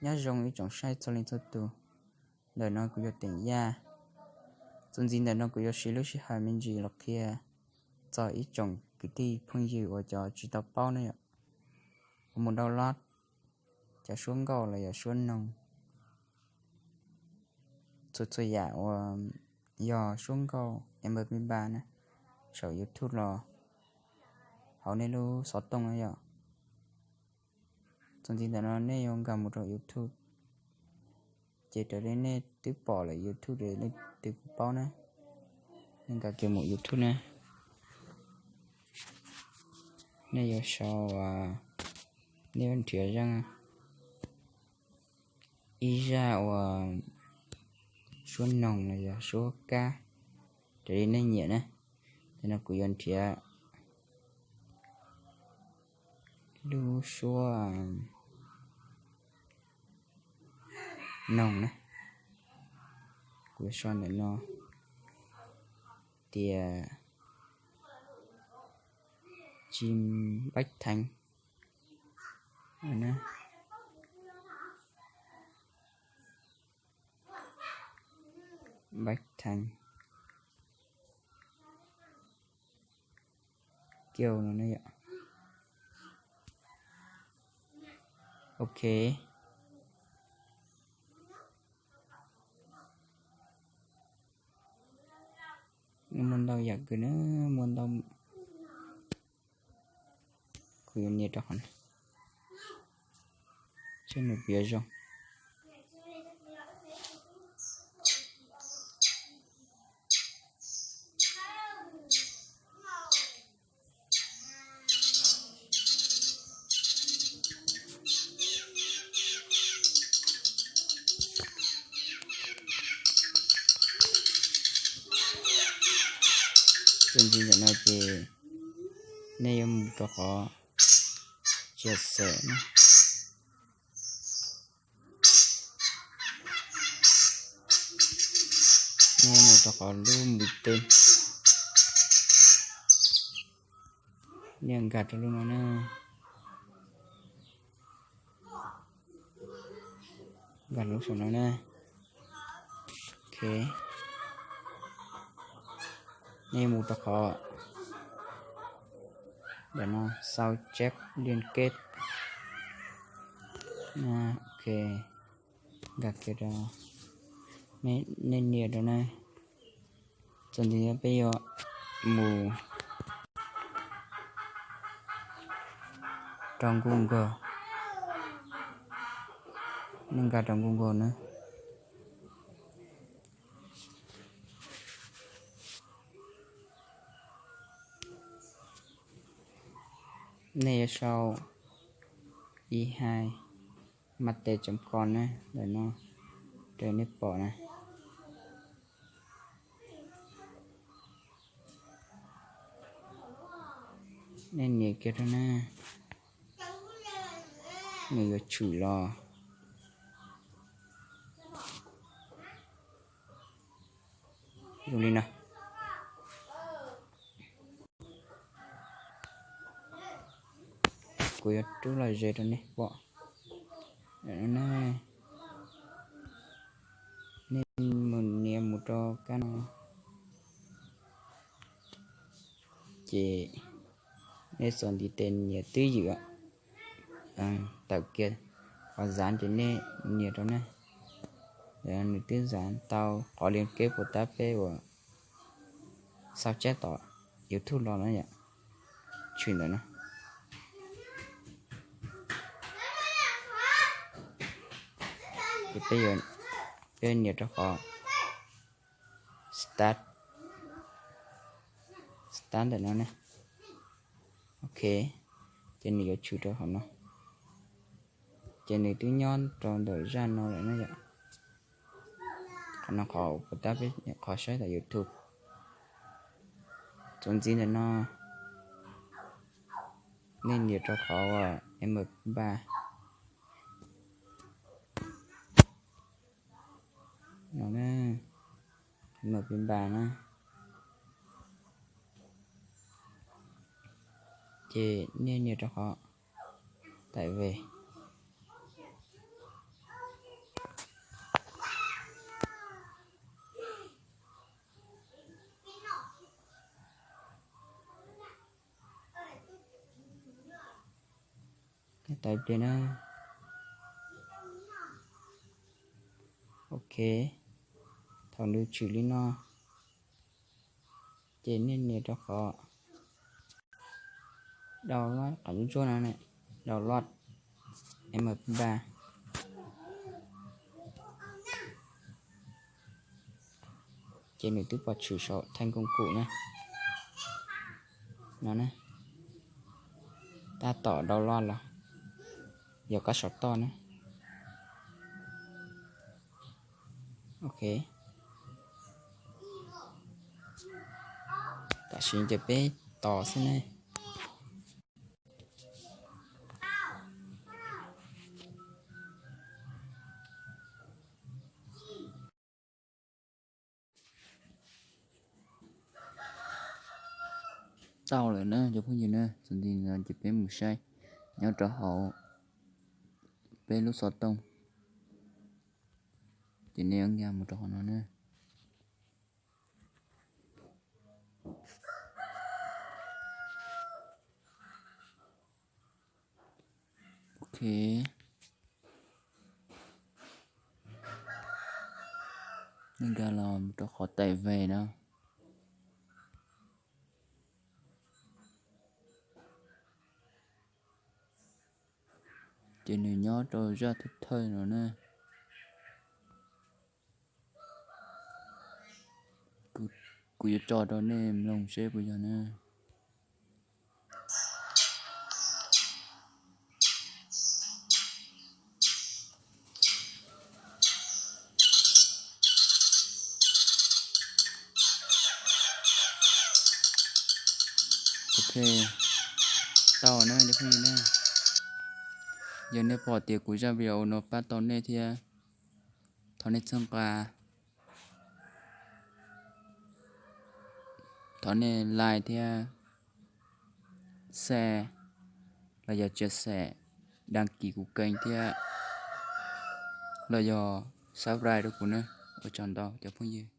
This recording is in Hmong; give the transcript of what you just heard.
Nyob zoo ib tsoom saib txhua leej txhua tus, ntawm no kuv yog Teem Yaj. Txuas ntxiv ntawm no kuv yuav siv lub sij hawm me ntsis los qhia txog ib tsoom kwv tij phooj ywg uas cov tsis tau paub na yom, uas mus download cov suab nkauj los yog suab noog, txhua txhua yam uas yog suab nkauj M P ba na, saum YouTube los hauv nej lub xov tooj na yom. Txuas ntxiv ntawm no nej yuav nkag mus rau YouTube, ces raws li nej twb pom lawm YouTube, raws li leej twg kuj paub na, nej nkag kiag mus YouTube na, nej yuav sau, nej yuav nrhiav zaj, ib zaj uas suab noog los yog suab kab, raws li nej nyiam na. Tam no kuv yuav nrhiav lub suab noog na, kuv yuav sau ntawm no tias Jim Bách Thành, Bách Thành Kiêu no ne yom. Ok, muaj ntau yam kws na, muaj ntau. Kuv yuav nias rau qhov no, seb nws puas yuav zoo. Txuas ntxiv ntawm no ces nej yuav mus rau qhov chia sẻ na. Nej yuav mus rau qhov lub npis tej, nej yuav nkag rau lub no na. Nkag lub saum no na. Ok, nej mus rau qhov ntawm no, sao chép liên kết. Ok, nkag kiag rau, nej nias rau na. Txuas ntxiv peb yuav mus rau Google, nej nkag rau Google na. Nej yuav sau i hai mate chấm com na, ntawm no raws nej pom na. Nej nias kiag rau na, nws yuav tshwm los zoo li no. Kuv yuav rub los ze rau nej pom. Nej mus nias mus rau kab no, ces nej txuas ntxiv tes nias twb ywm, tawm kiag qhov dán ces nej nias rau na. Nws twb dán tau qhov liên kết puas tab peb uas sao chép tom YouTube los na yom, tshwm ntawm no. Ces peb, peb nias rau qhov start, start ntawm no ne. Ok, ces nws yuav tshwm rau qhov no. Ces nws twb nyob rau ntawm zaj no lawm na yom. Qhov no qhov puas tab peb qhov saib tom YouTube. Txuas ntxiv ntawm no nej nias rau qhov uas M P ba no, M P ba na, ces nej nias rau qhov tải về. Tau ib pliag na. Ok, thaum nws tshwm li no ces nej nias rau qhov download, qhov ntsuab ntsuab no, download M P ba. Ces nws twb pom tshwm saum thanh công cụ na, no na, tab tom download los, yog kab saum toj na. Ok, tam sim ces peb tos xwb ne. Tau lawm na cov phooj ywg na, txuas ntxiv no ces peb mus saib nyob rau hauv peb lub xov tooj. Ces nej nkag mus rau qhov no na. Ok, nej nkag los rau qhov tải về no. Ces nws nyob rau zaj thawj thawj no na. Kuv yuav tso rau nej mloog seb puas yog na. Ok, tau na cov phooj ywg na. Yog nej pom tias kuv zaj video no pab tau nej thiab, thov nej txhawb nqa, thov nej like thiab share, los yog chia sẻ, đăng ký kuv kênh thiab, los yog subscribe rau kuv na. Ua tsaug ntau cov phooj ywg.